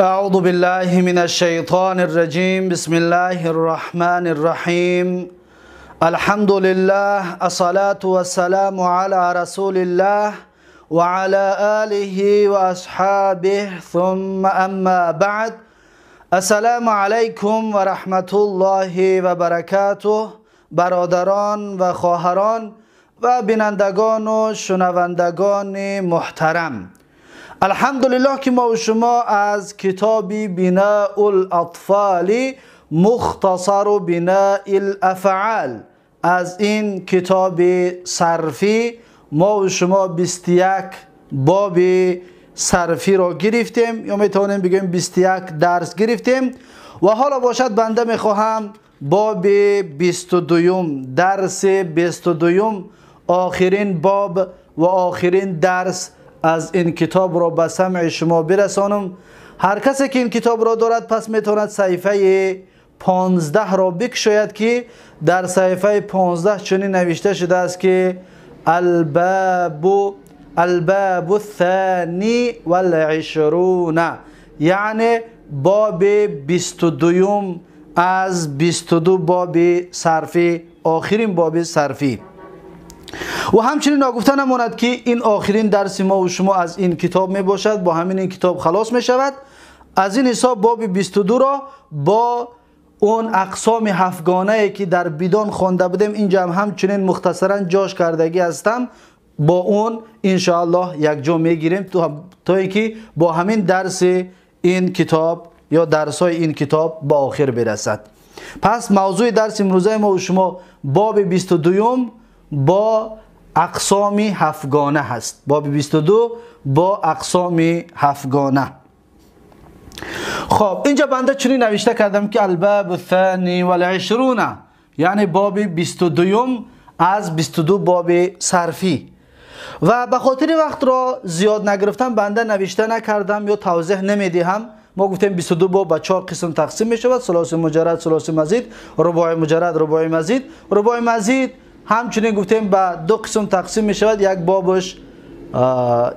أعوذ بالله من الشيطان الرجيم. بسم الله الرحمن الرحيم. الحمد لله، الصلاة والسلام على رسول الله وعلى آله وأصحابه، ثم أما بعد. السلام علیکم و رحمت الله و برکاته. برادران و خواهران و بینندگان و شنوندگان محترم، الحمدلله که ما و شما از کتاب بناء الاطفال مختصر بناء الافعال، از این کتاب صرفی ما و شما 21 باب صرفی را گرفتیم، یا میتوانیم بگیم 21 درس گرفتیم. و حالا باشد بنده میخواهم باب 22، درس 22، آخرین باب و آخرین درس از این کتاب را به سمع شما برسانم. هر کسی که این کتاب را دارد پس میتواند صحیفه 15 را بکشاید که در صحیفه 15 چنین نوشته شده است که الباب الثانی والعشرون، یعنی باب 22 از 22 باب صرفی، آخرین باب صرفی. و همچنین ناگفته نماند که این آخرین درس ما و شما از این کتاب می باشد. با همین این کتاب خلاص می شود. از این حساب باب 22 را با اون اقسام هفتگانه ای که در بدان خوانده بودیم اینجا هم همچنین مختصرا جاش کردگی هستم، با اون انشاءالله یک جا میگیریم تا اینکه با همین درس این کتاب یا درس های این کتاب با آخر برسد. پس موضوع درس امروزه ما و شما باب 22 با اقسام هفتگانه هست. باب 22 با اقسام هفتگانه. خب اینجا بنده چنین نوشته کردم که الباب الثانی والعشرون، یعنی باب 22 از 22 باب صرفی. و به خاطر وقت را زیاد نگرفتم بنده نوشته نکردم یا توضیح نمیدهم. ما گفتیم 22 باب به 4 قسم تقسیم می شود: ثلاثی مجرد، ثلاثی مزید، رباعی مجرد، رباعی مزید. رباعی مزید همچنین گفتیم به 2 قسم تقسیم می شود، یک بابش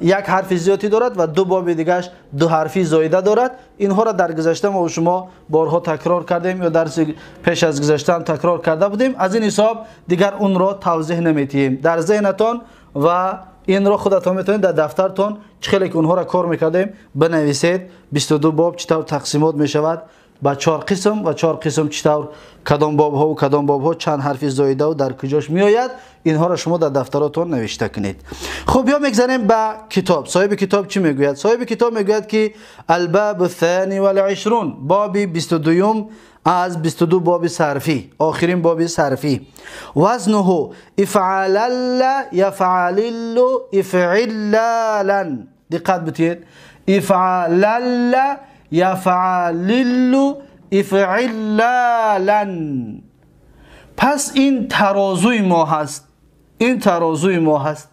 یک حرف زیادی دارد و 2 باب دیگهش 2 حرفی زایده دارد. اینها را در گذشته ما و شما بارها تکرار کردیم یا درس پیش از گذشته هم تکرار کرده بودیم. از این حساب دیگر اون را توضیح نمیدیم در ذهنتان و این را خودتان میتونید در دفترتان چه که اونها را کار میکردیم بنویسید. 22 باب چطور تقسیمات میشود به 4 قسم و 4 قسم چطور کدام باب ها و کدام باب ها چند حرف زایده و در کجاش میآید، اینها را شما در دفتراتون نوشته کنید. خب یا میگذریم به کتاب. صاحب کتاب چی میگوید؟ صاحب کتاب میگوید که الباب الثانی والعشرون، باب 22 از 22 باب صرفی، آخرین باب صرفی. وزنه افعلل یفعلل افعلالا. دقت بتید، افعلل یفعلل افعلالا. پس این ترازوی ما هست، این ترازوی ما هست.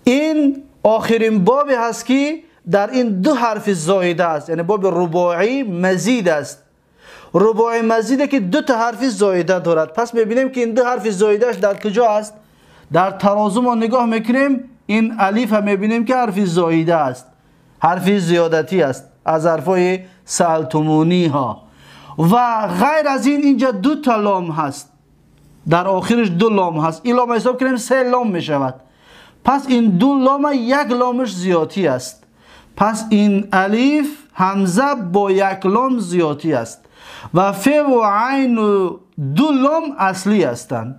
این آخرین بابی هست که در این 2 حرف زایده است، یعنی باب رباعی مزید است. رباعی مزیده که 2 تا حرف زایده دارد. پس میبینیم که این 2 حرف زایدهش در کجا است؟ در ترازو ما نگاه میکنیم، این الف هم میبینیم که حرف زایده است، حرف زیادتی است از حرفای سالتمونی ها. و غیر از این اینجا 2 تا لام هست، در آخرش 2 لام هست. این لام حساب کنیم 3 لام میشود. پس این 2 لام یک لامش زیادی است. پس این الف همزه با 1 لام زیادی است و ف و عین و 2 لام اصلی هستند،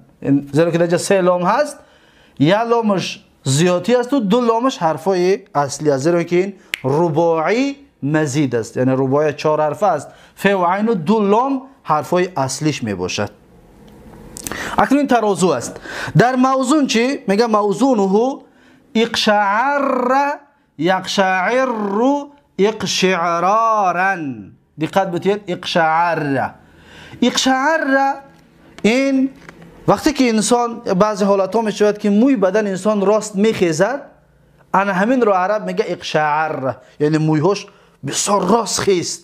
زیرا که در 3 لام هست، 1 لامش زیادی است و 2 لامش حرفای اصلی است، زیرا که این رباعی مزید است، یعنی رباعی 4 حرف است. ف و عین و 2 لام حرفای اصلیش می باشد. اکنون این ترازو است. در موزون چی؟ میگه موزونه اقشعر یقشعر اقشعرارا. دقت بتید، اقشعر اقشعر. این وقتی که انسان بعضی حالت ها می شود که موی بدن انسان راست میخیزد، انا همین رو عرب میگه اقشعر، یعنی مویهاش بسیار راست خیست،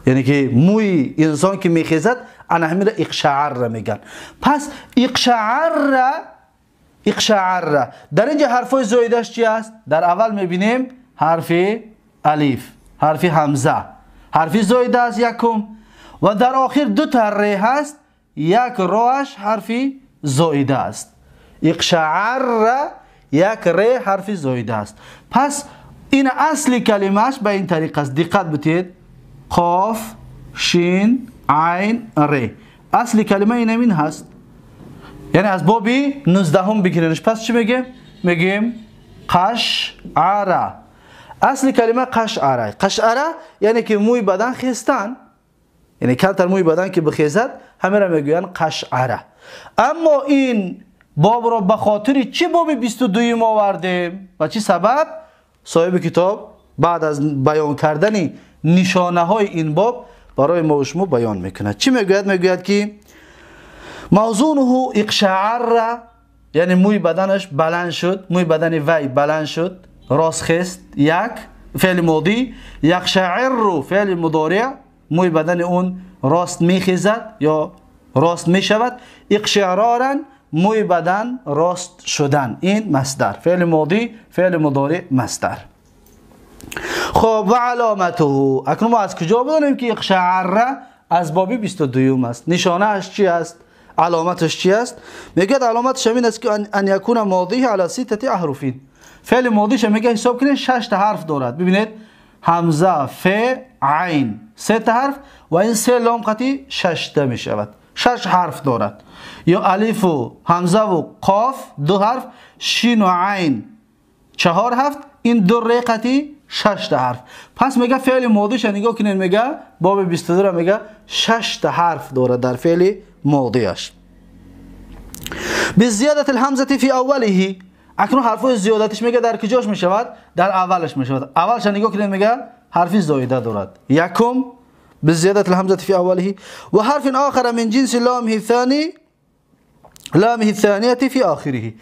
یعنی که موی انسان که میخیزد انا همین رو اقشعر میگن. پس اقشعر اقشعر در اینجا حرفای زایدش چی است؟ در اول میبینیم حرف الف، حرف همزه، حرف زایده است یکم، و در آخر دو تا ر هست، یک راش حرف زایده است. اقشعر یک ر حرف زایده است. پس این اصل کلمهش به این طریق است. دقت بتید، قاف شین عین ر، اصل کلمه این هست، یعنی از بابی 19 هم بگیرنش. پس چی میگیم؟ میگیم قشعره. اصل کلمه قشعره، قشعره یعنی که موی بدن خیستن، یعنی کمتر موی بدن که بخیزد همه را میگوین قشعره. اما این باب را به خاطر چی باب 22 آوردیم و چی سبب؟ صاحب کتاب بعد از بیان کردن نشانه های این باب برای ما و شما بیان میکند. چی میگوید؟ میگوید که موزونه اقشعر، یعنی موی بدنش بلند شد، موی بدن وی بلند شد، راست خست، یک فعل ماضی. یقشعر فعل مضارع، موی بدن اون راست میخیزد یا راست میشود. اقشعرارا موی بدن راست شدن، این مصدر، فعل ماضی فعل مضارع مصدر. خب و علامته، اکنون ما از کجا بدانیم که اقشعر از بابی 22 است؟ نشانه اش چی است؟ علامتش چی است؟ میگه علامتش همین است که ان یکون ماضیه علی سته احرف. فعل ماضیش میگه حساب کنید 6 تا حرف دارد. ببینید همزه، ف، عین، 3 تا حرف و این 3 لام قطعی 6 تا میشود، 6 حرف دارد. یا الف و همزه و قاف 2 حرف، شین و عین 4 حرف، این دو ر قطعی 6 تا حرف. پس میگه فعل ماضیش نگاه کنید، میگه باب 22 را میگه 6 تا حرف دارد در فعل ماضیش. بزیادت الهمزه فی اوله، اکنون حرفای زیادتش میگه در کجاش میشود؟ در اولش میشود. اولش نگاه کنید میگه حرف زایده دارد، یکم بزیادت الهمزه فی اوله و حرف آخر من جنس لامه الثانی، لامه الثانیه فی آخره،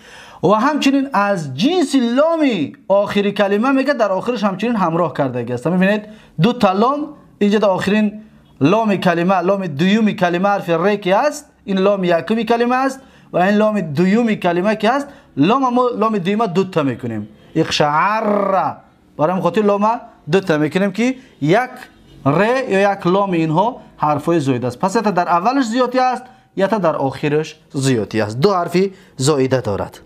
و همچنین از جنس لام آخری کلمه میگه در آخرش همچنین همراه کرده است. میبینید دو تا لام اینجا در آخرین لام کلمه، لام دویوم کلمه حرف ر که است، این لام یکمی کلمه است و این لام دویوم کلمه که است، لام ما لام دویمه دو تا میکنیم، اقشعر، برای خاطر لام دو تا میکنیم که یک ر یا یک لام اینها حرفای زایده است. پس یا در اولش زیادی است یا تا در آخرش زیادی است، دو حرفی زایده دارد.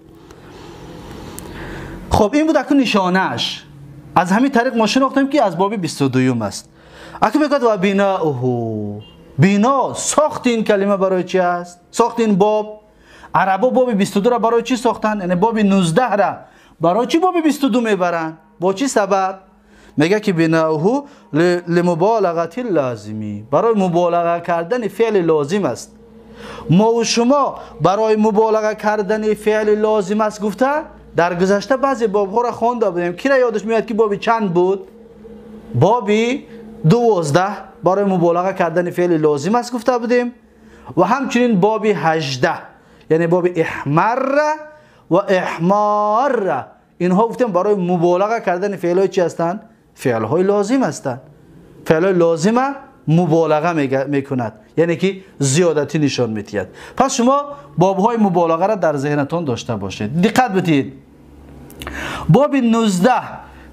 خب این بود اکنون نشانهش. از همین طریق ما شناختیم که از باب 22 است. اکنون میگه و بناؤه، بنا ساخت این کلمه برای چی است؟ ساخت این باب. عربا باب 22 را برای چی ساختن؟ یعنی باب 19 را برای چی باب 22 میبرن؟ با چی سبب؟ میگه که بناؤه لمبالغه اللازمی، برای مبالغه کردن فعل لازم است. ما و شما برای مبالغه کردن فعل لازم است گفته در گذشته بعضی بابها را خوانده بودیم. کی را یادش میاد که باب چند بود؟ باب 12 برای مبالغه کردن فعل لازم است گفته بودیم، و همچنین باب 18 یعنی باب احمر و احمار، اینها گفتیم برای مبالغه کردن فعل های چی هستند؟ فعل های لازم هستند. فعل های لازمه مبالغه میکند، یعنی که زیادتی نشان میدهد. پس شما بابهای مبالغه را در ذهنتان داشته باشید. دقت بدید، باب 19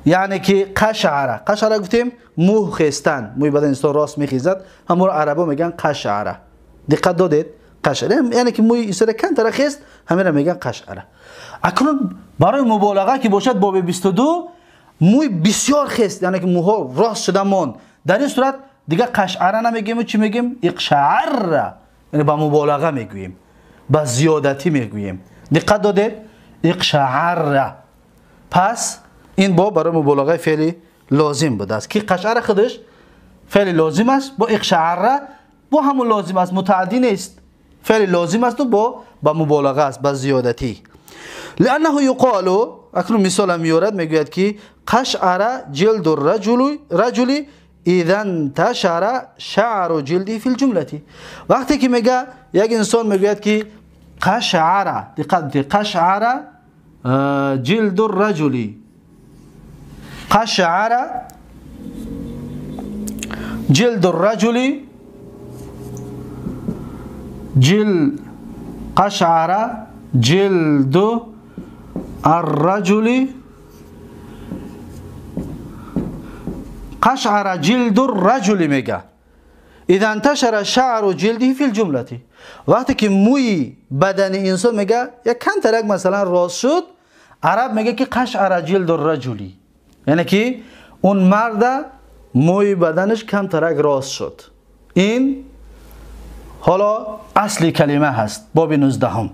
یعنی که قشعره، قشعره گفتیم مو خیستن، موی بدن انسان راست میخیزد، همون عربا میگن قشعره. دقت دادید؟ قشعره یعنی که موی انسان کمتر خیست، همین را میگن قشعره. اکنون برای مبالغه که باشد باب 22 موی بسیار خیست، یعنی که موها راست شده ماند، در این صورت دیگه قشعره نمیگیم و چی میگیم؟ اقشعر، یعنی با مبالغه میگوییم، با زیادتی میگوییم. دقت دادید؟ اقشعر. پس این باب برای مبالغه فعل لازم بوده است که قشعره خودش فعل لازم است، با اقشعر با همون لازم است، متعدی نیست، فعل لازم است و با مبالغه است، با زیادتی. لانه یقال، اکنون مثال میورد، میگوید که قشعر جلد الرجل رجل اذا انتشر شعر جلده فی الجمله. وقتی که میگه یک انسان میگوید که قشعر، دقت بدید، قشعر جلد الرجل، قشعر جلد الرجل، جلد قشعر جلد الرجل، قشعر جلد الرجل میگه اذا انتشر شعر جلده فی الجمله. وقتی که موی بدن انسان میگه یک کم ترک مثلا راست شد، عرب میگه که قشعر جلد الرجل، یعنی که اون مرد موی بدنش کم ترک راست شد. این حالا اصل کلمه هست، باب 19.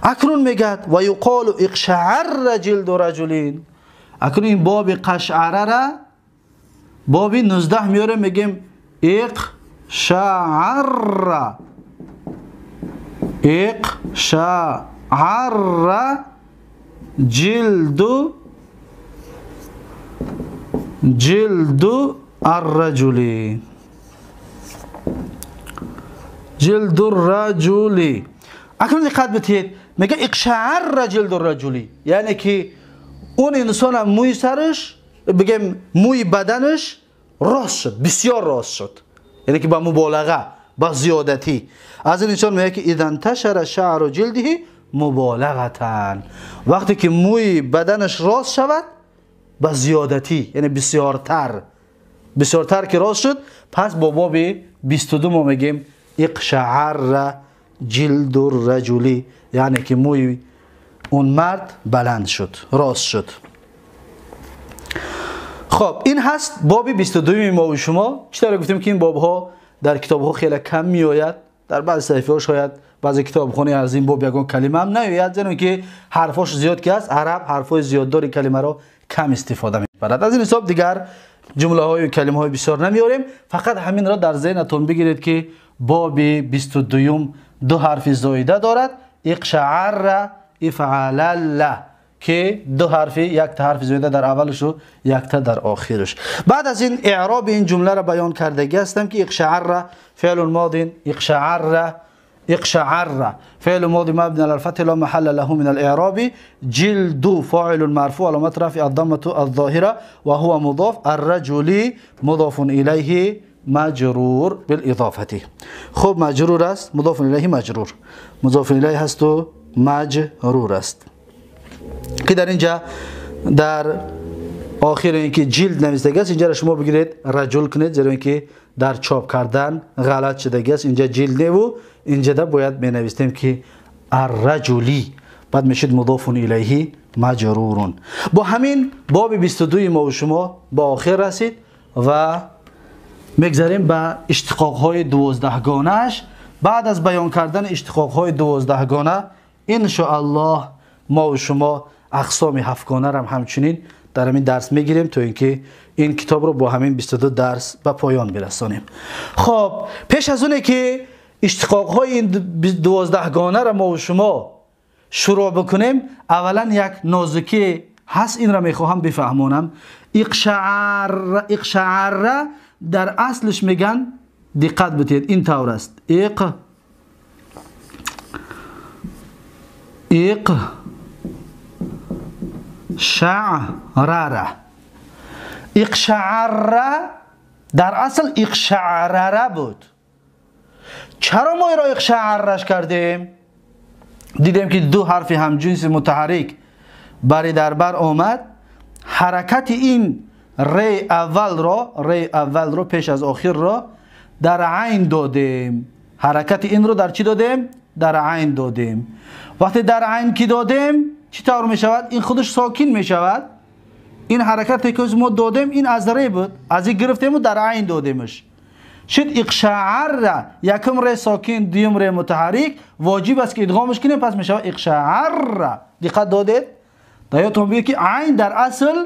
اکنون میگه و یقال اقشعر جلد رجلین. اکنون این باب قشعره را باب 19 میاره، میگیم اقشعر، اقشعر جلد، جلد الرجل، جلد الرجل. اکنون دقت بدهید، میگه اقشعر جلد الرجل، یعنی که اون انسان موی سرش، بگیم موی بدنش راست شد، بسیار راست شد، یعنی که با مبالغه، با زیادتی. از این انسان میگه که اذا انتشر شعر جلده مبالغه، وقتی که موی بدنش راست شود با زیادتی، یعنی بسیارتر، بسیارتر که راست شد، پس با باب 22 ما میگیم اقشعر جلد الرجل، یعنی که موی اون مرد بلند شد، راست شد. خب این هست باب 22 ما و شما. چطور گفتیم که این باب ها در کتاب ها خیلی کم می آید، در بعض صحیفه ها شاید بعضی کتابخونه از این باب یگان کلمه هم نیاید، زیرا که حرفاش زیاد که است، عرب حرفای زیاد داری کلمه را کم استفاده میبرد. از این حساب دیگر جمله های و کلمه های بسیار نمیاریم، فقط همین را در ذهنتون بگیرید که باب 22 دو حرف زایده دارد، اقشعر، افعلل، که دو حرف، یک تا حرف زایده در اولش و یک تا در آخرش. بعد از این اعراب این جمله را بیان کردگی هستم که اقشعر فعل ماض، اقشعر، اقشعر فعل ماضي مبني على الفتح لا محل له من الاعراب، جلد فاعل مرفوع علامة رفع الضمة الظاهرة وهو مضاف، الرجل مضاف إليه مجرور بالإضافة. خب مجرور است، مضاف إليه مجرور، مضاف إليه هست و مجرور است. که در اینجا در آخر اینکه جلد نوشته است، اینجا را شما بگیرید رجل کنید، زیرا اینکه در چاپ کردن غلط شده است، اینجا جلد نه و اینجا دا باید می نویسیم که الرجلی، بعد میشد مضاف الیه مجرور. با همین باب 22 ما و شما با آخر رسید و میگذریم به اشتقاق های 12 گانه‌اش. بعد از بیان کردن اشتقاق های 12 گانه ان شاء الله ما و شما اقسام 7 گانه را همچنین در همین درس میگیریم تا اینکه این کتاب رو با همین 22 درس به پایان برسانیم. خب پیش از اونه که اشتقاق های این 12 گانه را ما و شما شروع بکنیم، اولا یک نازکی هست، این را میخواهم بفهمانم. اقشعر، اقشعر در اصلش میگن، دقت بدید این طور است، اق، اق شعرره، اقشعر در اصل اقشعرره بود. چرا ما را اقشعرش کردیم؟ دیدیم که دو حرف همجنس متحرک بری در بر آمد، حرکت این ر اول را، ر اول را پیش از آخر را در عین دادیم. حرکت این رو در چی دادیم؟ در عین دادیم. وقتی در عین کی دادیم چی طور می شود؟ این خودش ساکن می شود. این حرکتی که ما دادیم این از ر بود، از این گرفتیم و در عین دادیمش، شد اقشعر. یکم ر ساکن، دوم ر متحرک، واجب است که ادغامش کنیم، پس می شود اقشعر. دقت دادید؟ در یادتون بیاد که عین در اصل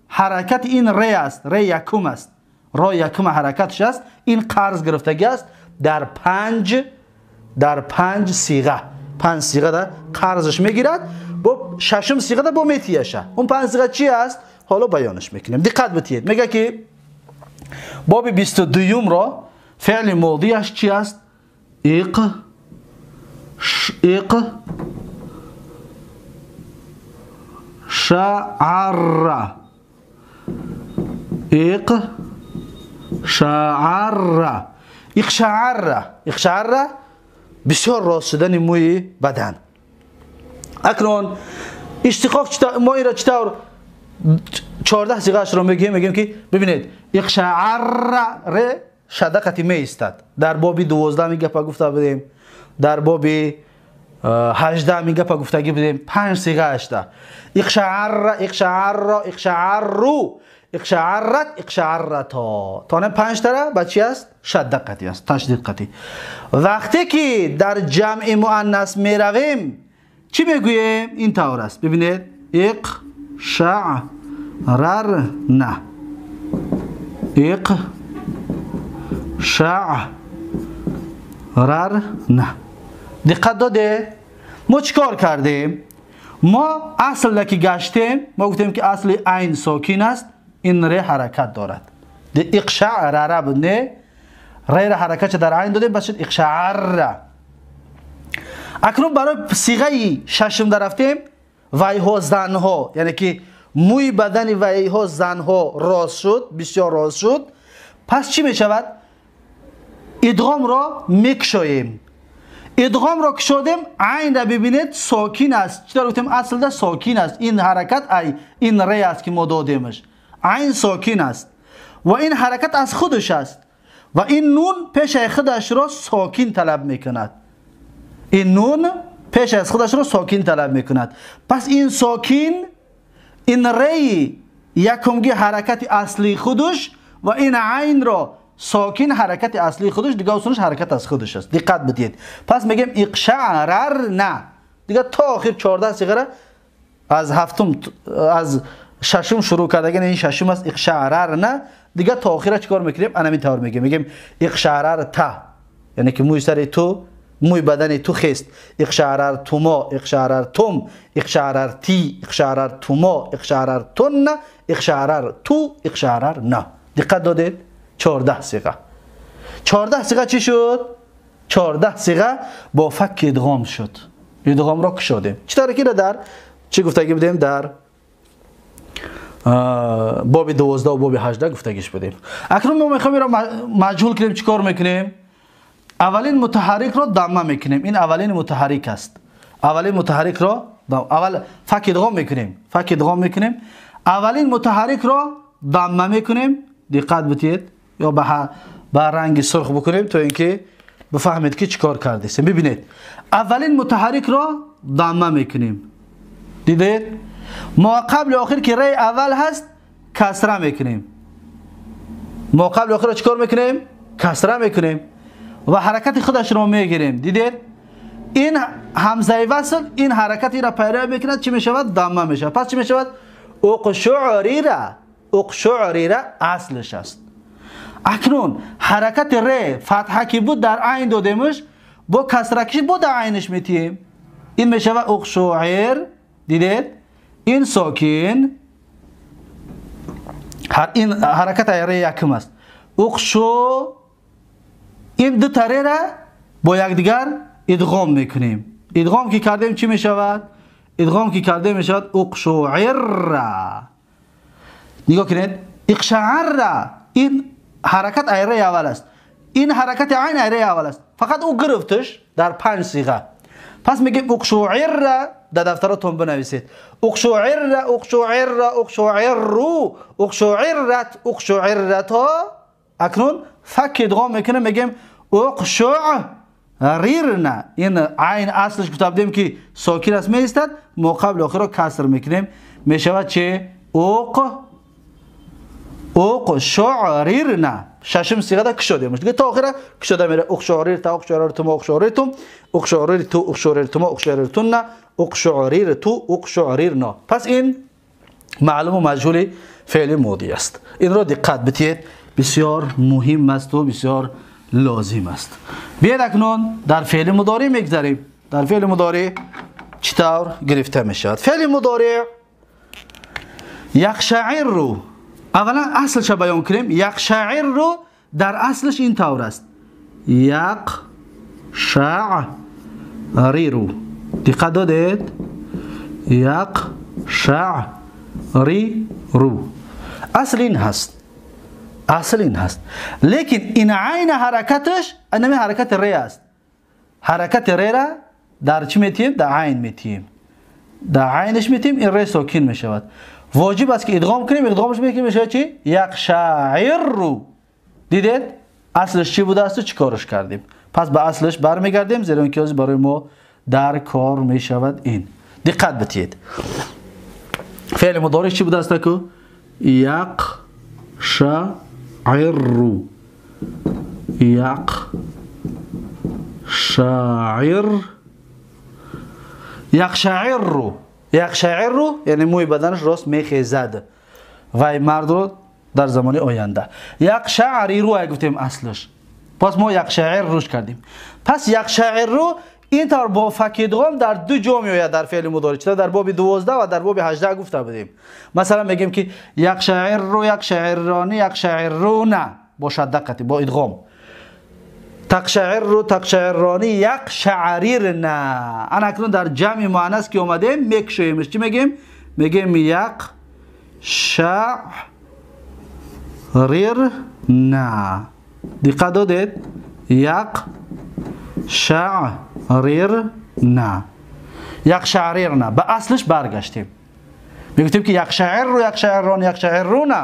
حرکت این ر است، ر یکم است، را یکم حرکتش است. این قرض گرفتگی است در پنج صیغه، پنج صیغه در قرضش میگیرد، با ششم صیغه در با میتیشه. اون پنج صیغه چی است؟ حالا بیانش میکنیم. دقت بدید، میگه که باب 22 را فعل ماضیش چی است؟ اق، اق شعر، اق شعر، اقشعر، اقشعر بسیار راست شدن موی بدن. اکنون اشتقاق ما این را چطور 14 صیغه‌اش رو میگیم که ببینید اقشعر ر شده قطی میستد. در باب 12 میگه پا گفته بودیم، در باب 18 میگه پا گفتگی بودیم. 5 صیغه اشته: اقشعر، اقشعر، اقشعرو، اقشعرت، اقشعرتا. تا نه 5 تا با چی است؟ شده قطی است، تشدید قطی. وقتی که در جمع مؤنث میرویم چی میگوییم؟ این طور است. ببینید اقشعرن، اقشعرن. دقت داده؟ ما چیکار کردیم؟ ما اصل که گشتیم، ما گفتیم که اصل عین ساکن است، این ر حرکت دارد. اقشعر بود، نه ر حرکت در عین دادیم، بس شد اقشعر. اکنون برای صیغه ششم در رفتیم، ویها زنها، یعنی که موی بدن ویها زنها راست شد، بسیار راست شد. پس چی می شود؟ ادغام را میکشاییم. ادغام را کشادیم، عین را ببینید ساکن است. چطور گفتیم؟ اصل ده ساکن است. این حرکت ای این ر است که ما دادیمش، عین ساکن است و این حرکت از خودش است و این نون پیش خودش را ساکن طلب میکند. این نون پیش از خودش را ساکن طلب میکند. پس این ساکن، این ری یکمگی حرکت اصلی خودش و این عین را ساکن حرکت اصلی خودش، دیگه اصولش حرکت از خودش است. دقت بدید. پس میگیم اقشعرر نه، دیگه تا آخر 14 صیغه را از هفتم، از ششم شروع کرده، این ششم است اقشعرر نه، دیگه تا آخر چیکار میکنیم؟ انا همین طور میگیم، میگیم اقشعرر تا، یعنی که موی سر تو، موی بدن تو خیست. اقشعرر توما، اقشعرر توم، اقشعرر تی، اقشعرر توما، اقشعرر تن، اقشعرر تو، اقشعرر نه. دقت دادید؟ 14 صیغه. 14 صیغه چی شد؟ 14 صیغه با فک ادغام شد. ادغام را کشادیم. چطور که در چی گفتگی بودیم؟ در باب 12 و باب 18 گفتگیش بودیم. اکنون ما میخوایم را مجهول کنیم. چیکار میکنیم؟ اولین متحرک را ضمه میکنیم. این اولین متحرک است. اولین متحرک را اول فک ادغام میکنیم. فک ادغام میکنیم. اولین متحرک را ضمه میکنیم. دقت بدید، یا به رنگ سرخ بکنیم تا اینکه بفهمید که چیکار کردیم. ببینید اولین متحرک را ضمه میکنیم. دیدید؟ ما قبل آخر که ری اول هست کسره میکنیم. ما قبل آخر را چیکار میکنیم؟ کسره میکنیم و حرکت خودش را میگیریم. دیدید؟ این همزه وصل این حرکتی را پیدا میکند، چی میشود؟ ضمه میشود. پس چی میشود؟ اقشعریره. اقشعریره اصلش است. اکنون حرکت ر فتحه که بود در عین دادیمش، با کسره که بود در عینش میتیم، این میشود اقشعر. دیدید؟ این ساکن، این حرکت ر یکم است. اقشو، این دو تا ر را با یکدیگر ادغام میکنیم. ادغام که کردیم چی میشود؟ ادغام که کردیم میشود اقشعر. نگاه کنید، اقشعر این حرکت ایره اول است، این حرکت عین ایره اول است، فقط او گرفتش در 5 صیغه. پس میگیم اقشعر. در دفتراتون بنویسید اقشعر، اقشعر، اقشعرو، اقشعرت، اقشعرتا. اکنون فک ادغام میکنیم، میگیم اقشعریرنا. این عین اصلش گفته بودیم که ساکن است میستد، ما قبل آخر را کسر میکنیم، میشود چه؟ اقشعریرنا. ششم صیغه دا کشاده میشه دیگه، تا آخره کشاده میره. اقشعریرتا، اقشعریرتما، اقشعریرتم، اقشعریرتو، اقشعریرتما، اقشعریرتن، اقشعریرتو، اقشعریرنا. پس این معلوم و مجهول فعل ماضی است. این را دقت بدید، بسیار مهم است و بسیار لازم است. بیاید اکنون در فعل مضارع میگذریم. در فعل مضارع چطور گرفته میشود؟ فعل مضارع یقشعر رو اولا اصلش بیان کنیم. یقشعر رو در اصلش این طور است: یقشعر. دقت دادید؟ یقشعر. اصل این هست، اصل این هست، لیکن این عین حرکتش انمی حرکت ری است. حرکت ری را در چی میتیم؟ در عین میتیم، در عینش میتیم، این ری ساکن میشود. واجب است که ادغام کنیم. ادغامش میکنیم میشه چی؟ یقشعر. دیدید اصلش چی بوده است و چیکارش کردیم. پس به اصلش برمیگردیم، زیرا اینکه برای ما در کار میشود. این دقت بدید. فعل مضارع چی بوده است که یقشعر، یقشعر، یقشعر، یقشعر یعنی موی بدنش راست میخیزد و مرد رو در زمان آینده. یقشعری رو گفتیم اصلش، پس ما یقشعر روش کردیم. پس یقشعر رو این طور با فک ادغام در دو جا میآید در فعل مضارع، چرا در باب 12 و در باب 18 گفته بودیم. مثلا میگیم که یقشعر رو، یقشعرانی، یقشعرون با شده قطعی با ادغام. تقشعر رو، تقشعرانی، یقشعریرن. انا اکنون در جمع مؤنث که اومدیم میکشویمش. چی میگیم؟ میگیم یقشعریرن. دقت دادید؟ یقشعریرن، یقشعریرن. به اصلش برگشتیم. میگفتیم که یقشعر رو، یقشعرانی، یقشعرون،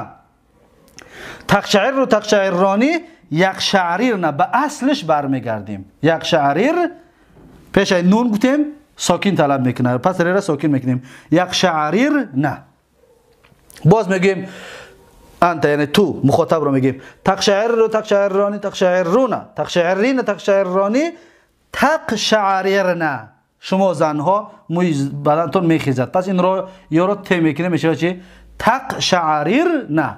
تقشعر رو، تقشعرانی، یقشعریرن. به اصلش برمیگردیم. یقشعریر پیش نون گفتیم ساکن طلب میکنه، پس ر را ساکن میکنیم. یقشعریر نه. باز میگیم انت، یعنی تو مخاطب رو میگیم تقشعر رو، تقشعرانی، تقشعرون، تقشعرین، تقشعرانی، تقشعریرن. شما زنها موی بدنتون میخیزد، پس این رو یا رو ت میکنه میشه چی؟ تقشعریر نه.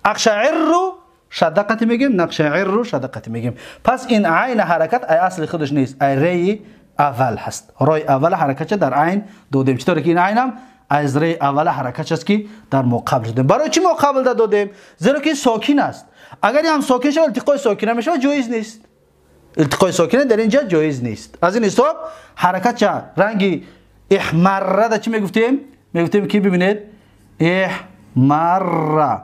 اقشعر رو شدقت میگیم، نقشعر رو شدقت میگیم. پس این عین حرکت ای اصل خودش نیست، ای ری اول هست. رای اول حرکت در عین دادیم، چطور که این عین هم از ری اول حرکت است که در ما قبل دادیم. برای چی ما قبل دادیم؟ زیرا که ساکن است. اگر هم ساکن شود التقای ساکنه میشه، جایز نیست. التقای ساکنه در اینجا جایز نیست. از این حساب حرکت چه رنگی احمره در چی میگفتیم؟ میگفتیم که ببینید احمره،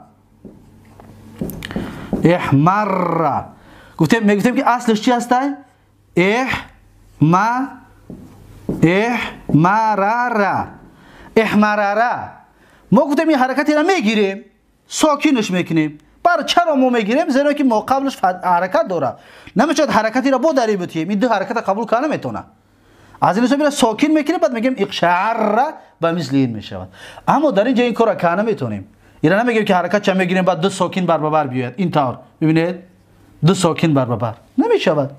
احمره. گفتیم میگفتیم که اصلش چی هست؟ احما، احمرره، احمرره. ما گفتیم این حرکتی را میگیریم ساکینش میکنیم. برای چرا ما میگیریم؟ زیرا که ما قبلش حرکت داره، نمیشه حرکتی را با دری بتیم. این دو حرکت قبول کنه نمیتونه. از این حساب ساکن میکنیم، بعد میگیم اقشعر به مثل این میشود. اما در اینجا این کارا کنه نمیتونیم. اینا نمیگیم که حرکت چه میگیریم بعد دو ساکن بر بر بیاید. این طور ببینید دو ساکن بر بر نمیشود.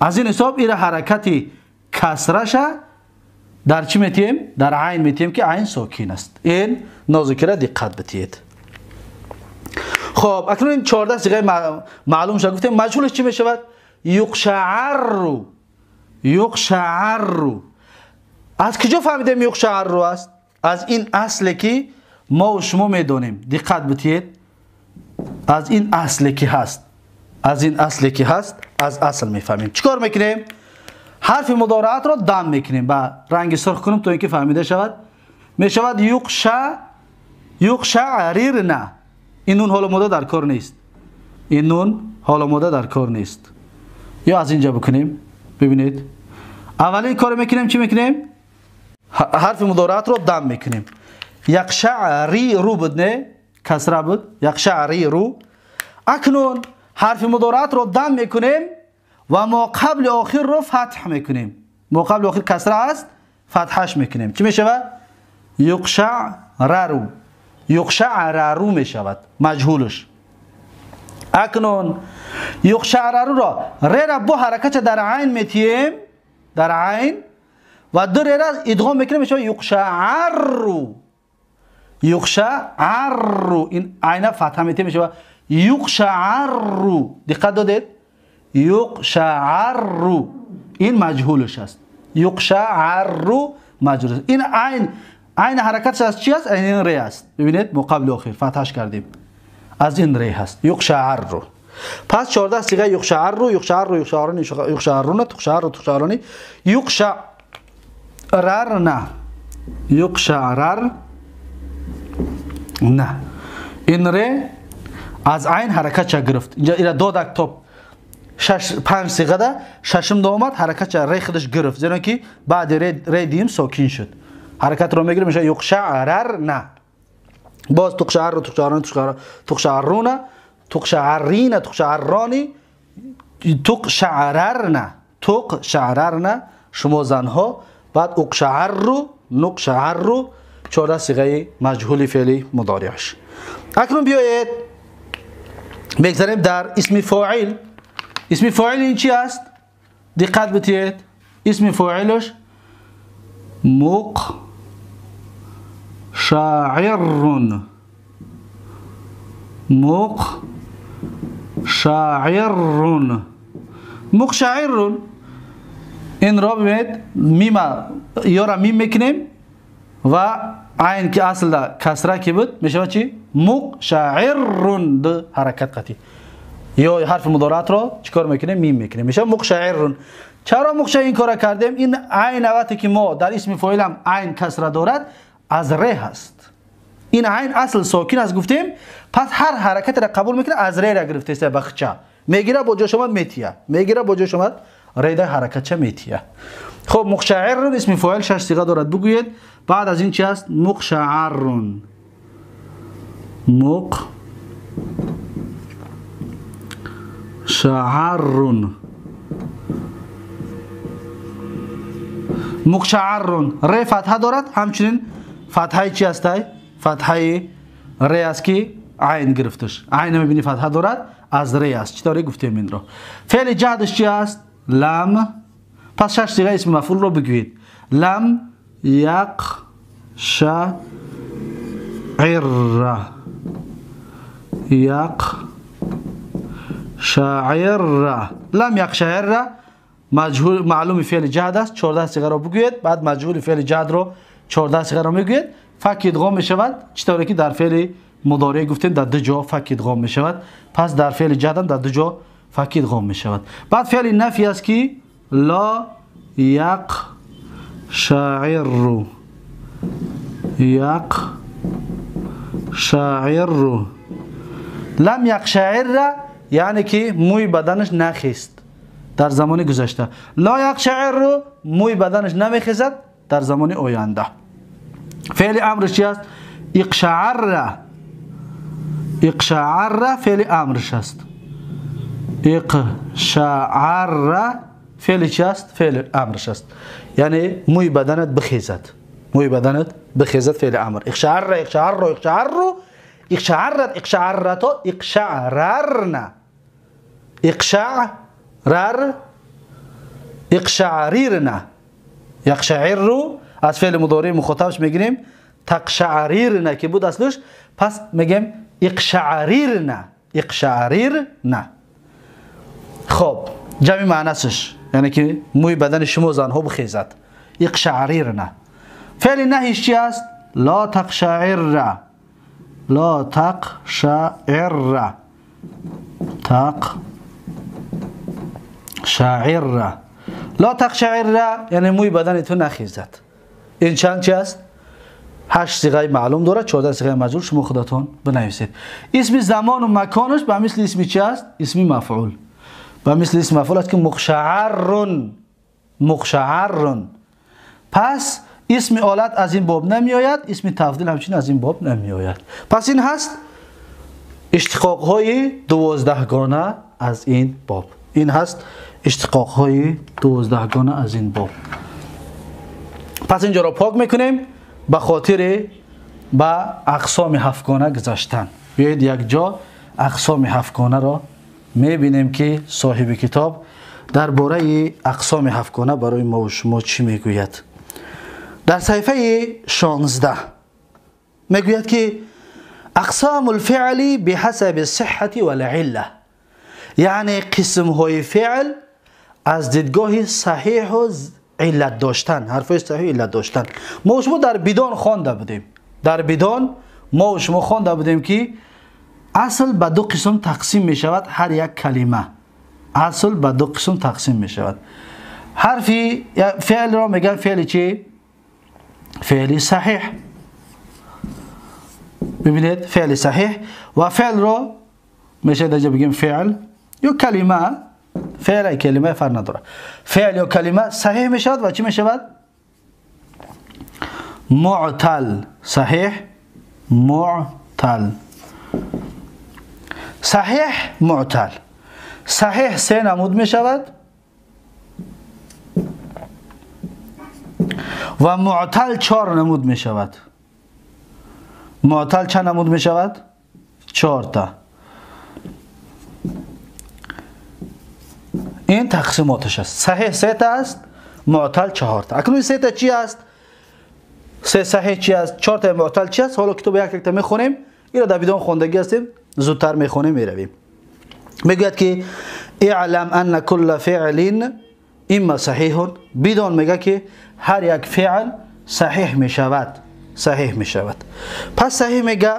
از این حساب این حرکتی کسرش در چی میتیم؟ در عین میتیم که عین ساکن است. این نازکی را دقت بدید. خب اکنون این 14 صیغه معلوم شد. گفتیم مجهولش چی میشود؟ یقشعر، یقشعر. از کجا فهمیدیم یقشعر است؟ از این اصل که ما و شما میدونیم. دقت بدید. از این اصل که هست، از این اصل که هست، از اصل میفهمیم. چیکار میکنیم؟ حرف مضارعت را دم میکنیم، با رنگ سرخ کنیم تا اینکه فهمیده شود. میشود یقشع، یقشعریرن. این نون حالا ماده در کار نیست. این نون حالا ماده در کار نیست. یا از اینجا بکنیم. ببینید اولین کار میکنیم چی میکنیم؟ حرف مضارعت رو دم میکنیم. یقشعری رو بود، نه کسره بود. یقشعری رو. اکنون حرف مضارعت رو دم میکنیم و ما قبل آخر رو فتح میکنیم. ما قبل آخر کسره است، فتحش میکنیم. چی میشود؟ یقشعررو، یقشعررو میشود مجهولش. اکنون یقشعررو را ر را با حرکت در عین میتیم، در عین، و دو ر را ادغام میکنیم میشود یقشعرو، یقشعرو. این عین فتح میتیم میشود یقشعرو. دقت دادید؟ یقشعرو این مجهولش است. یقشعرو مجهول است. این عین، عین حرکتش از چی است؟ این ری است. ببینید مقابل آخر فتحش کردیم، از این ری هست. یقشعرو. پس 14 صیغه یقشعرو، یقشعرو، یقشعرانی، یقشعرون، تقشعرو، تقشعرانی، یقشعررن، یقشعرر نه. این ری از عین حرکت چه گرفت. اینجا اینا دو دک توپ شش پنج صیغه ده ششم دومد حرکت چه ری خودش گرفت، زیرا که بعد ری دیم ساکن شد. حرکت رو میگیره میشه یقشعرر نه. باز تقشعر تقشعران تقشعرون تقشعرین تقشعرانی تقشعررن تقشعررن شما زنها. بعد اقشعر نقشعر 14 صیغه مجهول فعلی مضارعش. اکنون بیایید بگذاریم در اسم فاعل. اسم فاعل این چی است؟ دقت بدهید. اسم فاعلش مقشعر مقشعر مقشعر. این را ببینید میم یا را میم میکنیم و عین که اصل کسره که بود میشه چی؟ مقشعر دو حرکت قطعی یا حرف مضارعت را چیکار میکنیم؟ میم میکنیم، میشه مقشعر. چرا مقشع این کارا کردیم؟ این عین وقتی که ما در اسم فاعل هم عین کسره دارد از ر هست، این عین اصل ساکن است گفتیم، پس هر حرکت را قبول میکنه از ر را گرفته است، بخچه میگیره با جاش اومد میتیه، میگیره با جاش اومد ر ده حرکت چه میتیه. خب مقشعر اسم فاعل 6 صیغه دارد بگویید. بعد از این چی است؟ مقشعر مقشعر مقشعر ر فتحه دارد، همچنین فتحه چی است؟ فتحه ر است که عین گرفتش، عین میبینی فتحه دارد از ر است. چطوری گفتیم این را؟ فعل جهدش چی است؟ لم. پس 6 صیغه اسم مفعول رو بگویید. لم یقشعر یقشعر لم یقشعر مجهول معلوم فعل جهد است، 14 صیغه را بگویید. بعد مجهول فعل جهد رو 14 صیغه را میگویید. فک ادغام میشود، چطوری که در فعل مضارع گفتیم در دو جا فک ادغام میشود، پس در فعل جهد هم در دو جا فک ادغام میشود. بعد فعل نفی است که لا یقشعر یقشعر لم یقشعر یعنی که موی بدنش نخیست در زمان گذشته، لا یقشعر موی بدنش نمیخیزد در زمان آینده. فعل امرش چی است؟ اقشعر اقشعر فعل امرش است. اقشعر فعل چی است؟ فعل امرش است، یعنی موی بدنت بخیزد، موی بدنت بخیزد فعل امر. اقشعر اقشعر اقشعر اقشعرت اقشعرت اقشعررن اقشعرر اقشعریرن یقشعر از فعل مضارع مخاطبش میگیریم تقشعریرن که بود اصلش، پس میگیم اقشعریرن اقشعریرن. خب جمع معنیش یعنی که موی بدن شما زنها بخیزد، اقشعریرن. فعل نهیش چی است؟ لا تقشعر لا تقشعر تقشعر لا تقشعر یعنی موی بدن تو نخیزد. این چند چی است؟ 8 صیغه معلوم داره، 14 صیغه مجهول. شما خودتون بنویسید. اسم زمان و مکانش به مثل اسم چی است؟ اسم مفعول. به مثل اسم مفعول است که مقشعر مقشعر. پس اسم آلت از این باب نمی آید، اسم تفضیل همچنین از این باب نمی آید. پس این هست اشتقاق های 12 گانه از این باب. این هست اشتقاق های 12 گانه از این باب. پس اینجا را پاک میکنیم به خاطر به اقسام 7 گانه گذشتن. بیایید یک جا اقسام 7 گانه را میبینیم که صاحب کتاب درباره اقسام 7 گانه برای ما و شما چی میگوید. در صفحه 16 میگوید که اقسام الفعل بحسب الصحة والعلة، یعنی قسم های فعل از دیدگاه صحیح و علت داشتن، حرفای صحیح علت داشتن. ما و شما در بدان خوانده بودیم، در بدان ما و شما خوانده بودیم که اصل به دو قسم تقسیم می شود. هر یک کلمه اصل به دو قسم تقسیم می شود. حرفی فعل را میگن فعل چی؟ فعل صحیح. ببینید فعل صحیح و فعل را میشه در بگیم فعل یا کلمه، فعل کلمه فرق نداره، فعل یا کلمه صحیح میشود و چی میشود؟ معتل. صحیح معتل. صحیح معتل. صحیح سه نمود می شود و معتل 4 نمود می شود. معتل چند نمود می شود؟ 4 تا. این تقسیماتش است. صحیح 3 تا است، معتل 4 تا. اکنون 3 تا چی است؟ 3 صحیح چی است؟ 4 تا معتل چی است؟ حالا کتاب یک یک تا میخونیم. این را در ویدیو خوندگی هستیم، زودتر میخونیم میرویم. میگوید که اعلم ان كل فعل اما صحیح، بدون میگه که هر یک فعل صحیح میشود، صحیح میشود. پس صحیح میگه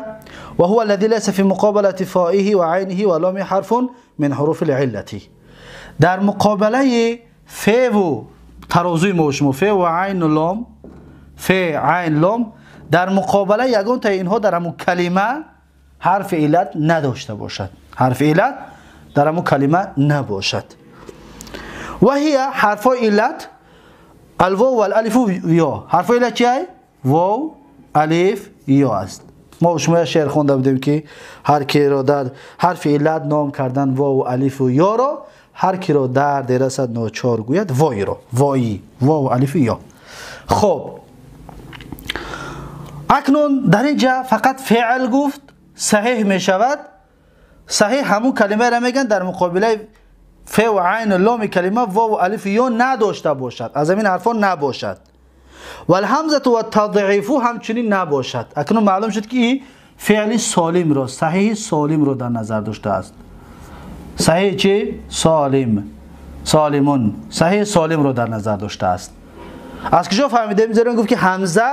و هو الذي ليس في مقابله فائه و عینه و لام حرف من حروف العله. در مقابله ف و ترازوی ما شما ف و عین و لام، ف عین لام، در مقابله یگان تا اینها در همون کلمه حرف علت نداشته باشد، حرف علت در همون کلمه نباشد. و هي حرف علت الواو والالف و یا. حرف علت چیه؟ واو، الف، یا است. ما شما شعر خونده بودیم که هر کی را در حرف علت نام کردن واو و الف و یا را، هر کی را درد رسد ناچار گوید وای را، وای، واو، الف، یا. خب اکنون در اینجا فقط فعل گفت صحیح می شود. صحیح همون کلمه را میگن در مقابله ف و عین و لام کلمه واو و الف یا نداشته باشد، از همین حرفا نباشد. و الهمزه و التضعیف همچنین نباشد. اکنون معلوم شد که این فعل سالم را، صحیح سالم را در نظر داشته است. صحیح چی؟ سالم، سالمون، صحیح سالم را در نظر داشته است. از کجا فهمیدیم؟ زیرا گفت که همزه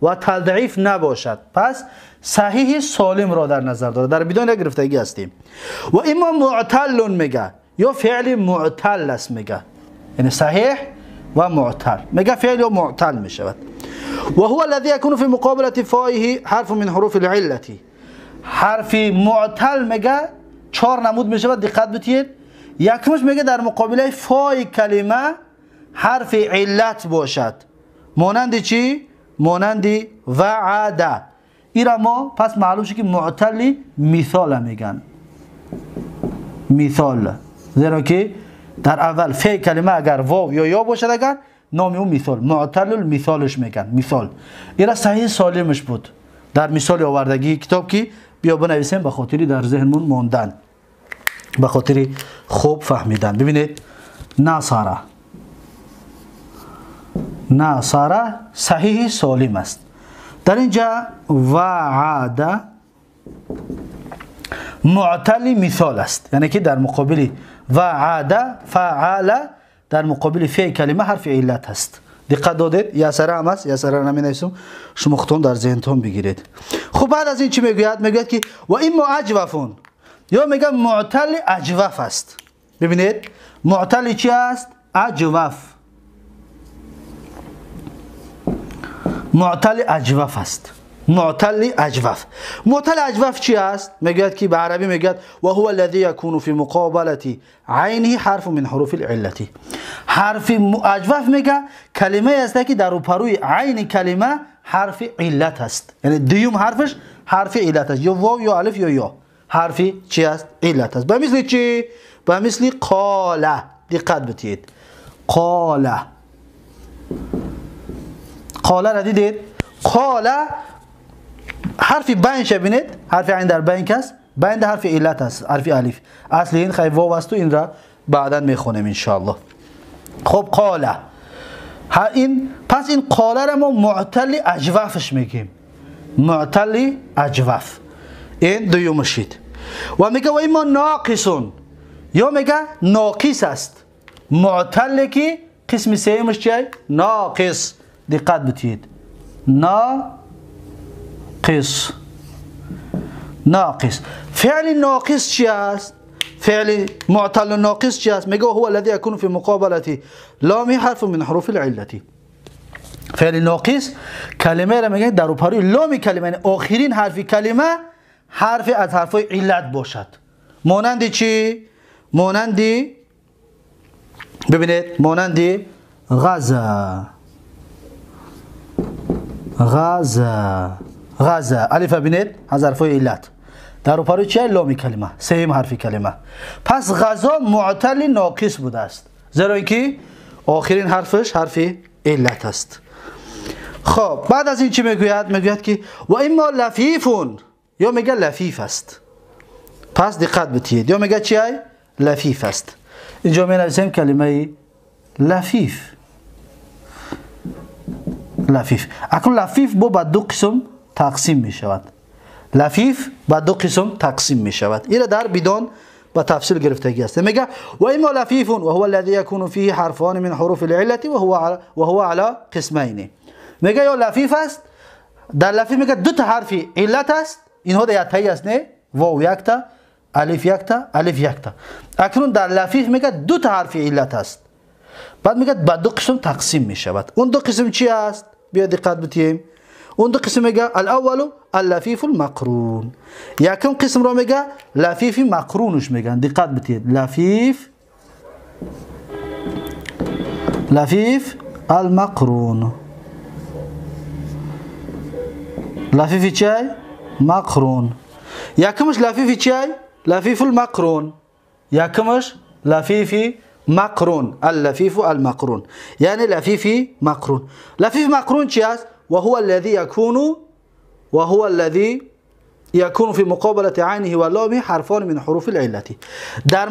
و تضعیف نباشد، پس صحیح سالم را در نظر داره. در بدون گرفتگی هستیم. و اما معتل میگه یا فعل معتل است میگه، یعنی صحیح و معتل میگه، فعل یا معتل میشود. و هو الذي يكون في مقابله فائه حرف من حروف العله. حرف معتل میگه 4 نمود میشود، دقت بتید. یکمش میگه در مقابله فای کلمه حرف علت باشد، مانند چی؟ مانند وعده. ایرا ما پس معلوم شد که معتل مثال میگن، مثال، زیرا که در اول فعل کلمه اگر واو یا یا باشد، اگر نام او مثال، معتل المثالش میگن، مثال. ایرا صحیح سالمش بود در مثال آوردگی کتاب که بیا بنویسیم به خاطری در ذهنمون ماندن، به خاطری خوب فهمیدن. ببینید نصره، نصره صحیح سالم است. در اینجا وعده معتل مثال است، یعنی که در مقابل وعده فعل در مقابل فعل کلمه حرف علت است. دقت دادید؟ یا سره هم است، یا سره نمی نویسم، شما خودتون در ذهنتون بگیرید. خب بعد از این چی میگوید؟ میگوید که و اما اجوفون، یا میگه معتل اجوف است. ببینید معتل چی است؟ اجوف. معتل اجوف است. معتل اجوف. معتل اجوف چی است؟ میگوید که به عربی میگوید و هو الذي يكون في مقابله عینه حرف من حروف العله. حرف اجوف میگه کلمه است که در روپروی عین کلمه حرف علت است، یعنی دیوم حرفش حرف علت است، یا واو یا الف یا یا، حرف چی است؟ علت است. به مثل چی؟ به مثل قاله. دقت بتید، قاله، قاله را دیدید؟ قاله حرف بین ببینید، حرف عین در بین است، بین در حرف علت است، حرف الف. اصل این خیلی واو است و این را بعدا میخونیم ان شاء الله. خب قاله، این پس این قاله را ما معتل اجوفش میگیم، معتل اجوف. این دوم شید. و میگه و اما ناقصون، یا میگه ناقص است. معتل که قسم سیمش چیه؟ ناقص. دقت بتید، ناقص، ناقص. فعل ناقص چی است؟ فعل معتل ناقص چی است؟ میگه هو الذي يكون في مقابله لام حرف من حروف العله. فعل ناقص کلمه را میگه در روپروی لام کلمه، یعنی آخرین حرف کلمه حرف از حرفای علت باشد. مانند چی؟ مانند، ببینید، مانند غزا، غزا، غزا. الف ببینید از حرفای علت در روپروی چیه؟ لام کلمه، سیم حرف کلمه. پس غذا معتل ناقص بوده است، زیرا اینکه آخرین حرفش حرف علت است. خب بعد از این چی میگوید؟ میگوید که و اما لفیفون، یا میگه لفیف است. پس دقت بدهید، یا میگه چیه؟ لفیف است. اینجا می نویسیم کلمه لفیف. لفیف. اکنون لفیف با دو قسم تقسیم می شود. لفیف با دو قسم تقسیم می شود. این در بدون با تفصیل گرفتگی است. میگه و اما لفیف و هو الذي يكون فيه حرفان من حروف العله وهو على قسمين. میگه یا لفیف است، در لفیف میگه دو تا حرف علت است، اینها در یک تایی است، نه واو یک تا، الف یک تا، الف یک تا. اکنون در لفیف میگه دو تا حرف علت است. بعد میگه با دو قسم تقسیم میشود. اون دو قسم چی است؟ بیا دقت بدیم. اون دو قسم میگه الاول اللفیف المقرون. یکم قسم رو میگه لفیف مقرونش میگن. دقت بدید، لفیف، لفیف المقرون. لفیف چی؟ مقرون. یکمش لفیف چی؟ لفیف المقرون. یکمش لفیف مقرون، اللفیف المقرون، یعنی لفیف مقرون. لفیف مقرون چی است؟ وهو الذي يكون وهو الذي يكون في مقابلة عينه ولامه حرفان من حروف العلة. در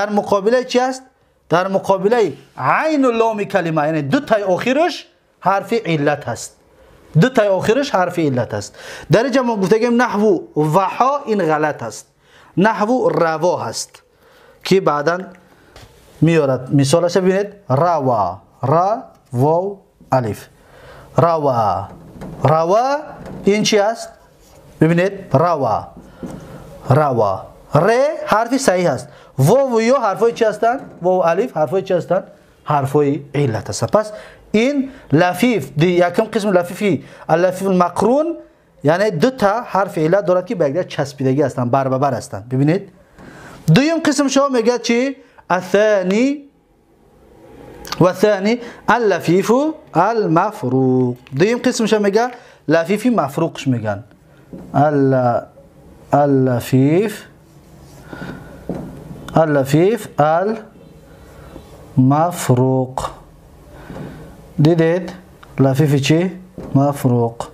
مقابله چی است؟ در مقابله عین و لام کلمه، یعنی دو تای آخرش حرف علت هست. دو تای آخرش حرف علت است. در اینجا ما گفتیم نحو وحا، این غلط است. نحو روا هست که بعدا میارد. مثالش ببینید، روا، را واو الف، روا. روا این چی است؟ ببینید روا، روا، ر حرف صحیح است، واو و یا حرفای چی هستند؟ واو الف حرفای چی هستند؟ حرفای علت است. پس این لفیف دی یکم قسم لفیفی اللفیف المقرون، یعنی دو تا حرف علت دارد که به یکدیگر چسبیدگی هستند، بر به بر هستند. ببینید دویم قسم شما میگه چی؟ الثانی و ثانی اللفیف المفروق. دویم قسم شما میگه لفیفی مفروقش میگن. اللفیف، اللفیف المفروق. دیدید لفیف چی؟ مفروق.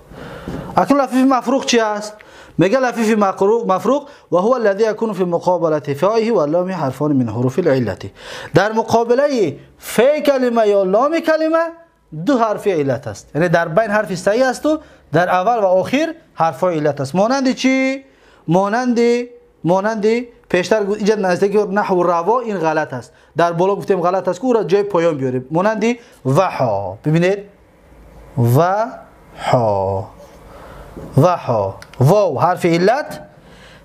اکنون لفیف مفروق چی است؟ میگه لفیف مفروق و هو الذي يكون في مقابله فائه و لام حرفان من حروف العله. در مقابله ف کلمه یا لام کلمه دو حرف علت است، یعنی در بین حرف صحیح است و در اول و آخر حرف علت است. مانند چی؟ مانند پیشتر اینجا نزدیک نحو روا، این غلط است. در بالا گفتیم غلط است که او را جای پایان بیاریم. مانند وحا. ببینید وحا، وحا، واو حرف علت،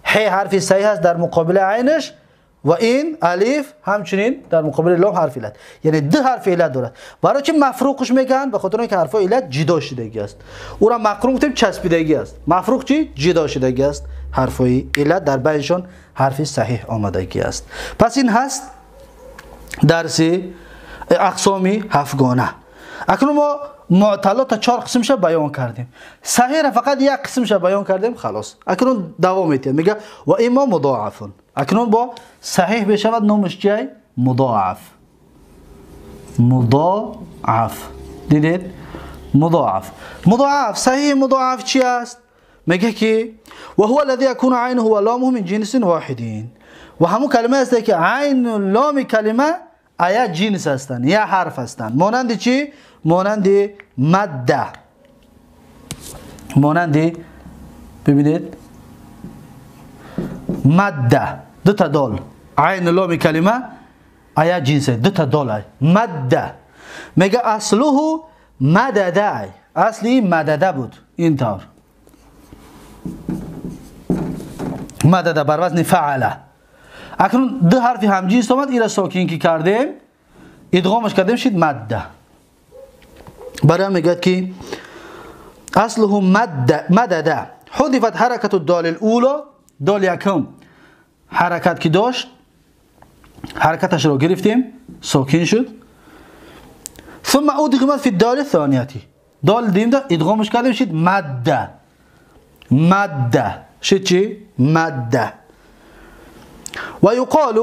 ح حرف صحیح است در مقابل عینش، و این الف همچنین در مقابل لام حرف علت، یعنی دو حرف علت دارد. برای چه مفروقش میگن؟ به خاطر اینکه حرف علت جدا شدگی است. او را مقرون گفتیم چسبیدگی است. مفروق چی؟ جدا شدگی است. حرف علت در بینشان حرف صحیح آمدگی است. پس این هست درس اقسامی هفتگانه. اکنون ما معتلات تا 4 قسمش بیان کردیم. صحیح را فقط یک قسمش بیان کردیم، خلاص. اکنون دوام میدیم. میگه و اما مضاعف. اکنون با صحیح بشود نامش چیه؟ مضاعف. مضاعف. دیدید؟ مضاعف. مضاعف، صحیح مضاعف چی است؟ میگه که و هو الذي يكون عينه و لامه من جنس واحدین. و همون کلمه است که عین و لام کلمه آیا جنس هستند یا حرف هستند. مانند چی؟ مانند ماده. مانند ببینید ماده، دو تا دال، عین لام کلمه آیا جنس، دو تا دال ماده. میگه اصله مدده، اصلی مدده بود، اینطور مدده بر وزن فعله. اکنون دو حرف همجنس آمد، این را ساکن که کردیم ادغامش کردیم شد ماده. برای میگه که اصله مدده، حذفت حرکت الدال الاولى، دال یکم حرکت که داشت حرکتش رو گرفتیم ساکن شد. ثم ادغمت في الدال الثانیه، دال دیم دا ادغامش کردیم شد مده. مده شد چی؟ مده. و یقال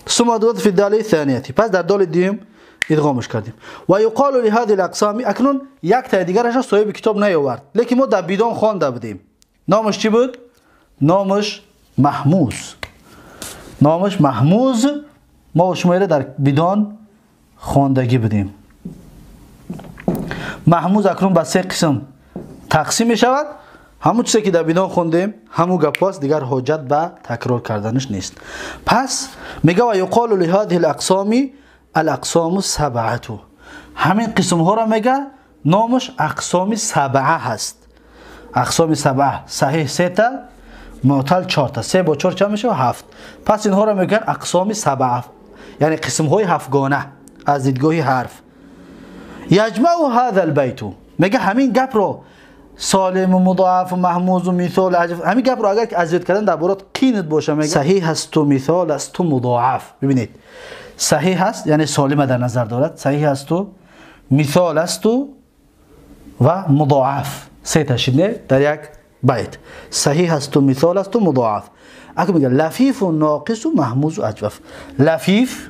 ثم ادغام فی الدال الثانیه. پس در دال دیم ادغامش کردیم. و یقال لهذه الاقسام. اکنون یک تا دیگرش صاحب کتاب نیاورد، لیکن ما در بیدان خوانده بودیم. نامش چی بود؟ نامش محموز. نامش محموز. ما و شما در بیدان خواندگی بودیم. محموز اکنون به سه قسم تقسیم می شود. همون چیزی که در بیدان خوندیم همون گپ است، دیگر حجت به تکرار کردنش نیست. پس میگه و یقال لهذه الاقسام الاقسام سبعه. همین قسم ها را میگه نامش اقسام سبعه هست. اقسام سبعه، صحیح سه تا، معتل 4 تا، 3 با 4 چند میشه؟ 7. پس اینها را میگن اقسام سبعه، یعنی قسم های هفتگانه از دیدگاه حرف. یجمع هذا البیت، میگه همین گپ رو سالم و مضاعف و محموز و مثال عجف، همین گپ رو اگر که از یاد کردن در برات قینت باشه، میگه صحیح هست و مثال است و مضاعف. ببینید صحیح هست یعنی سالم در نظر دارد، صحیح هست و مثال است و مضاعف، سه تا شده در یک بیت. صحیح هست و مثال است و مضاعف. اگه میگه لفیف و ناقص و محموز و اجوف. لفیف،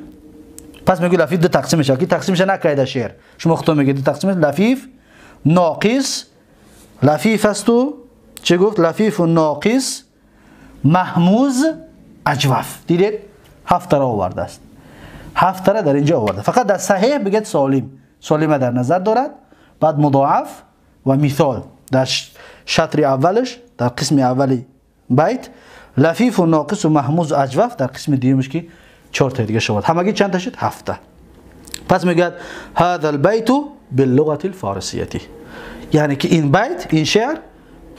پس میگه لفیف دو تقسیم میشه، که تقسیمش نکرده شعر، شما خودتون میگید دو تقسیم، لفیف ناقص، لفیف است و چه گفت؟ لفیف و ناقص محموز اجوف. دیدید هفت تا آورده است، هفت تا در اینجا آورده. فقط در صحیح بگید سالم، سالم در نظر دارد، بعد مضاعف و مثال در شطر اولش، در قسم اولی بیت، لفیف و ناقص و محموز و اجوف در قسم دیومش که 4 تا دیگه شد. همگی چند تا شد؟ 7 تا. پس میگه هذا البیت باللغه الفارسیه، یعنی که این بیت، این شعر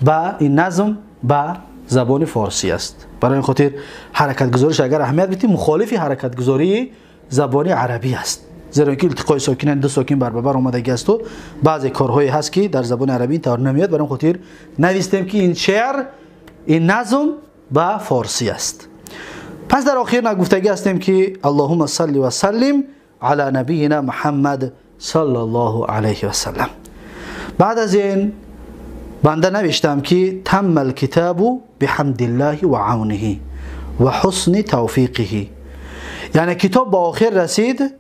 با این نظم با زبان فارسی است. برای این خاطر حرکت گذاریش اگر اهمیت بدیم مخالف حرکت گذاری زبان عربی است، زیرا که التقای ساکنین دو ساکن بر بر آمدگی است و بعضی کارهایی هست که در زبان عربی طور نمیاد. برای این خاطر نویستیم که این شعر، این نظم با فارسی است. پس در آخر نگفتگی هستیم که اللهم صل و سلم علی نبینا محمد صلی الله علیه و سلم. بعد از این بنده نوشتم که تم الکتاب بحمد الله و عونه و حسن توفیقه، یعنی کتاب با آخر رسید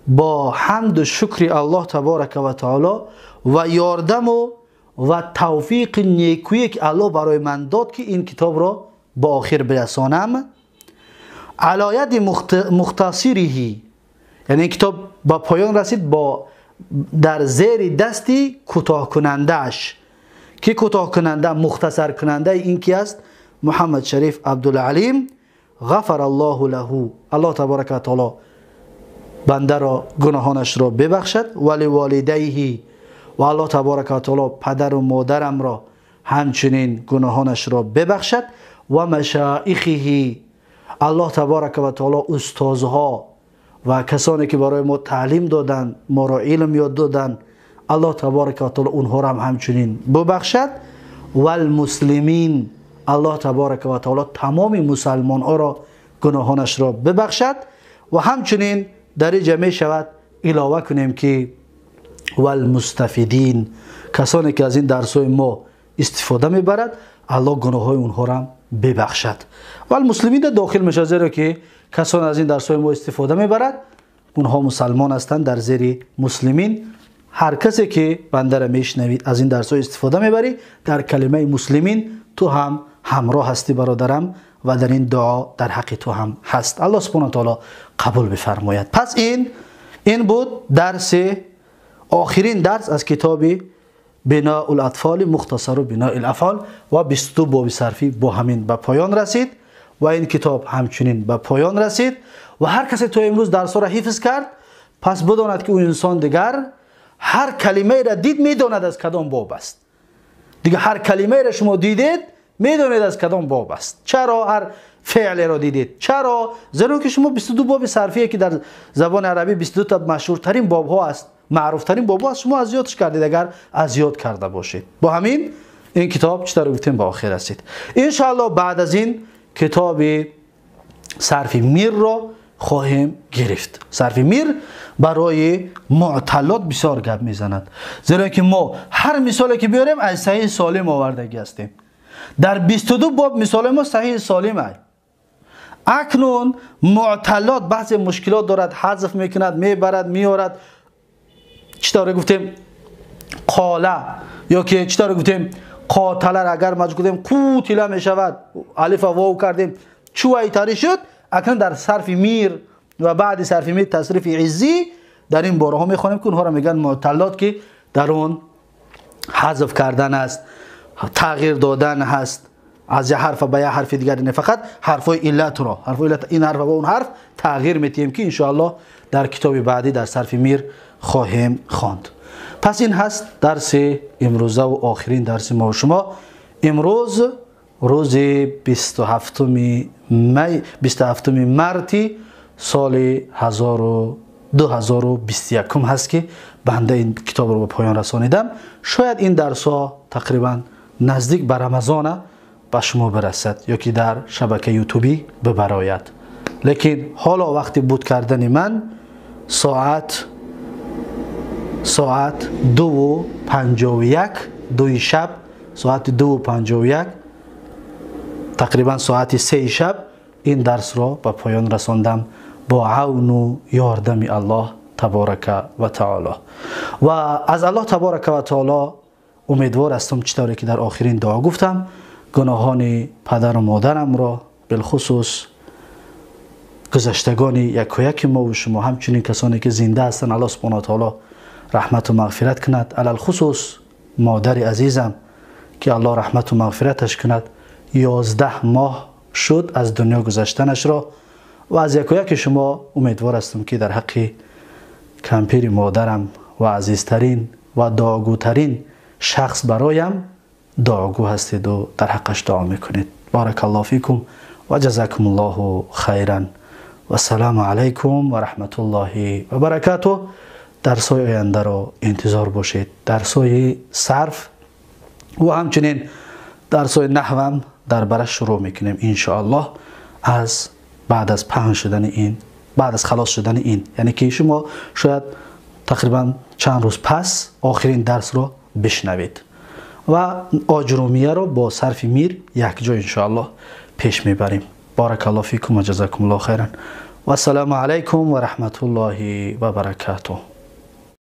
با حمد و شکر الله تبارک و تعالی و یاردم و توفیق نیکویی که الله برای من داد که این کتاب را با آخر برسانم. علی ید مختصره، یعنی این کتاب با پایان رسید با در زیر دستی کوتاه کننده اش، که کوتاه کننده مختصر کننده این کی است؟ محمد شریف عبدالعلیم. غفر الله له، الله تبارک و تعالی بنده را گناهانش را ببخشد، ولی والدیه، و الله تبارک و تعالی پدر و مادرم را همچنین گناهانش را ببخشد، و مشایخه، الله تبارک و تعالی استادها و کسانی که برای ما تعلیم دادن، ما را علم یاد دادن، الله تبارک و تعالی اونها را هم همچنین ببخشد، و المسلمین، الله تبارک و تعالی تمام مسلمان ها را گناهانش را ببخشد. و همچنین در اینجا می شود علاوه کنیم که والمستفیدین، کسانی که از این درس های ما استفاده میبرد، الله گناه های اونها را ببخشد. و المسلمین داخل میشه، زیرا که کسانی از این درس های ما استفاده میبرد اونها مسلمان هستند، در زیر مسلمین. هر کسی که بنده را میشنوید از این درس های استفاده میبری، در کلمه مسلمین تو هم همراه هستی برادرم، و در این دعا در حق تو هم هست. الله سبحانه و تعالی قبول بفرماید. پس این بود درس، آخرین درس از کتاب بناء الاطفال مختصر بناء الافعال و 22 باب صرفی با همین به پایان رسید و این کتاب همچنین به پایان رسید. و هر کسی تو امروز درس را حفظ کرد، پس بداند که اون انسان دیگر هر کلمه را دید میداند از کدام باب است. دیگه هر کلمه را شما دیدید میدونید از کدام باب است. چرا هر فعل را دیدید؟ چرا؟ زیرا که شما 22 باب صرفیه که در زبان عربی 22 تا مشهورترین باب ها است، معروفترین باب ها است، شما از یادش کردید اگر از یاد کرده باشید. با همین این کتاب چطور گفتیم به آخر رسید. ان شاء الله بعد از این کتاب صرف میر را خواهیم گرفت. صرف میر برای معتلات بسیار گپ میزند، زیرا که ما هر مثالی که بیاریم از صحیح سالم آوردگی هستیم. در 22 باب مثال ما صحیح سالم است. اکنون معتلات بحث مشکلات دارد، حذف میکند، میبرد، میارد. چطور گفتیم قاله یا که چطور گفتیم قاتله، اگر مجبور گفتیم قوتله میشود، الف و واو کردیم چوی تری شد. اکنون در صرف میر و بعد صرف میر تصریف عزی در این باره ها میخوانیم که اونها را میگن معتلات، که در اون حذف کردن است، تغییر دادن هست از یه حرف به یه حرف دیگر، نه فقط حرفای علت را، حرف علت این حرف و اون حرف تغییر میتیم که انشاءالله در کتاب بعدی در صرف میر خواهیم خواند. پس این هست درس امروزه و آخرین درس ما و شما. امروز روز 27 می 27 مارتی سال 2021 هست که بنده این کتاب رو به پایان رسانیدم. شاید این درس ها تقریبا نزدیک به رمضان به شما برسد یا که در شبکه یوتیوبی ببراید، لیکن حالا وقتی بود کردن من ساعت 2:51، 2 شب، ساعت 2:51، تقریبا ساعت 3 شب این درس را به پایان رساندم با عون و یاردم الله تبارک و تعالی. و از الله تبارک و تعالی امیدوار هستم چطوری که در آخرین دعا گفتم گناهان پدر و مادرم را، بالخصوص گذشتگان یک و یک ما و شما، همچنین کسانی که زنده هستند، الله سبحانه و تعالی رحمت و مغفرت کند. علی الخصوص مادر عزیزم که الله رحمت و مغفرتش کند، 11 ماه شد از دنیا گذشتنش را. و از یک و یک شما امیدوار هستم که در حق کمپیر مادرم و عزیزترین و دعاگوترین شخص برایم دعاگو هستید و در حقش دعا میکنید. بارک الله فیکم و جزاکم الله خیرا و السلام علیکم و رحمت الله و برکاته. درس‌های آینده را انتظار باشید، درس‌های صرف و همچنین درس‌های نحو هم در برش شروع میکنیم انشاءالله از بعد از پهن شدن این، بعد از خلاص شدن این، یعنی که شما شاید تقریبا چند روز پس آخرین درس را بشنوید و آجرومیه را با صرف میر یک جای انشاءالله پیش میبریم. بارک الله فیکم و جزاکم الله خیرا و السلام علیکم و رحمت الله و برکاته.